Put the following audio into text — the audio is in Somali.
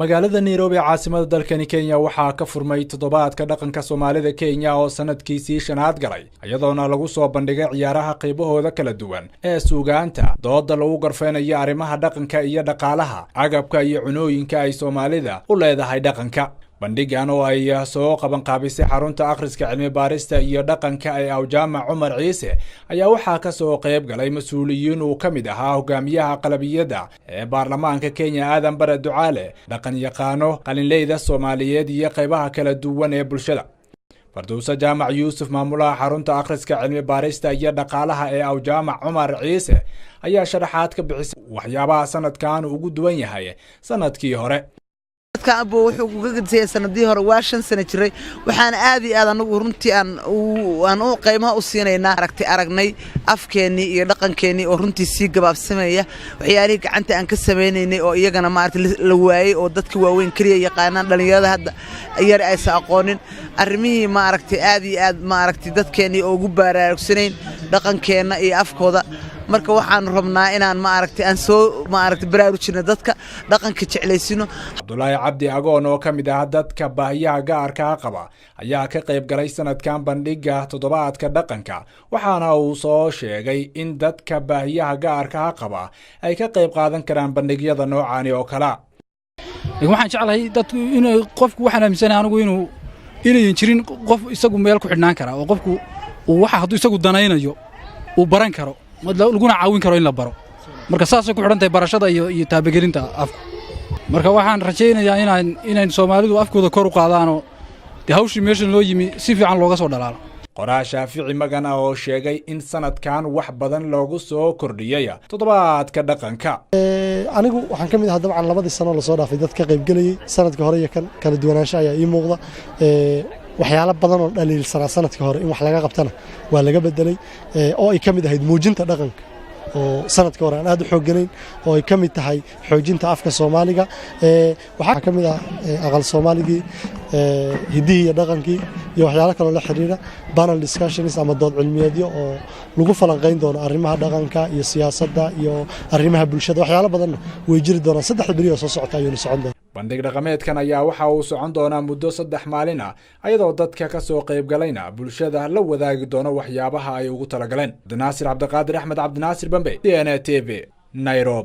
Magaalada Nairobi, caasimada dalkani Kenya, waxaa ka furmay Toddobaadka Dhaqanka Soomaalida Kenya oo sanadkiisii shanaad galay, iyadoona lagu soo bandhigay ciyaaraha qaybahooda kala duwan ee suugaanta, dooda lagu gorfeynayo arrimaha dhaqanka iyo dhaqaalaha, agabka iyo cunooyinka ay Soomaalida u leedahay dhaqanka. Bandhigan oo ay soo qabanqaabisay xarunta akhriska, cilmi baarista iyo dhaqanka ee Awjaamac Cumar Ciise ayaa waxaa ka soo qayb galay mas-uuliyiin uu ka mid ahaa hogaamiyaha aqlabiyadda ee baarlamaanka Kenya, Aadan Bare Ducaale, dhaqan yaqaano, qalinleyda Soomaaliyeed iyo qaybaha kala duwan ee bulshada. Farduuse Jaamac Yuusuf, maamulaha xarunta akhriska, cilmi baarista iyo dhaqaalaha ee Awjaamac Cumar Ciise, ayaa sharaxaad ka bixisay waxyaabaha sanadkan ugu duwan yahay sanadkii hore. Abo wuxuu uga gadisaya sanadihii hore waa 5 sano jiray. Waxaan aad iyo aad anagu runtii aan u qiimaha u siinaynaa aragti aragnay afkeennii iyo dhaqankeennii oo runtii sii gabaabsamaya, waxyaalihii gacanta aan ka samaynaynay oo iyagana maarata la waayey oo dadka waaweyn keliya yaqaanaan, dhallinyarada hadda yar aysan aqoonin arrimihii maaragtay. Aad iyo aad maaragtay dadkeennii oo ugu baraarugsanayn dhaqankeenna iyo afkooda. Marka waxaanu rabnaa inaan maaragtay aan soo maaragtay baraarujino, dadka dhaqanka jeclaysino. Cabdulaahi Cabdi Agoon oo ka mid ah dadka baahiyaha gaarkaa qaba ayaa ka qayb galay sanadkan bandhiga Toddobaadka Dhaqanka, waxaana uu soo sheegay in dadka baahiyaha gaarkaa qaba ay ka qayb qaadan karaan bandhigyada noocani oo kalea. Waxaan jeclahay dadku inay qofku, waxaan aaminsanahay anigu inayan jirin qof isagu meel ku xidhnaan kara oo qofku uu waxa hadduu isagu danaynayo uu baran karo, laguna caawin karo in la baro. Marka saasay ku xidhan tahay barashada iyo taabagelinta afku. Marka waxaan rajaynayaa inaan Soomaalidu afkooda kor u qaadaanoo dee hawshii meeshan loo yimi si fiican looga soo dhalaalo. Qoraa Shaafici Magan ah oo sheegay in sanadkan wax badan loogu soo kordhiyey Toddobaadka Dhaqanka. Anigu waxaan ka mid ahaa dabcan 2dii sano lasoo dhaafay dad ka qaybgelayey. Sanadka hore iyo kan kala duwanaansho ayaa ii muuqda. Waxyaalo badan oo dhaliilsanaa sanadkii hore in wax laga qabtana waa laga bedelay, oo ay ka mid ahayd muujinta dhaqanka oo sanadka hore aan aad u xoogganayn, oo ay ka mid tahay xoojinta afka Soomaaliga. Waxaa ka mid ah aqal Soomaaligii, hiddihii iyo dhaqankii iyo waxyaalo kaloo la xiriira, panel discussions ama dood cilmiyeedyo oo lagu falanqayn doono arrimaha dhaqanka iyo siyaasadda iyo arrimaha bulshada. Waxyaalo badanna way jiri doonaan. 3da beri oo soo socota ayuuna socon doona. Bandhig dhaqameedkan ayaa waxa uu socon doonaa muddo 3 maalin ah, ayadoo dadka ka soo qaybgalayna bulshada la wadaagi doono waxyaabaha ay ugu talagaleen. Cabdinaasir Cabdiqaadir Axmed, Cabdinaasir Bambe, CNA TV, Nairobi.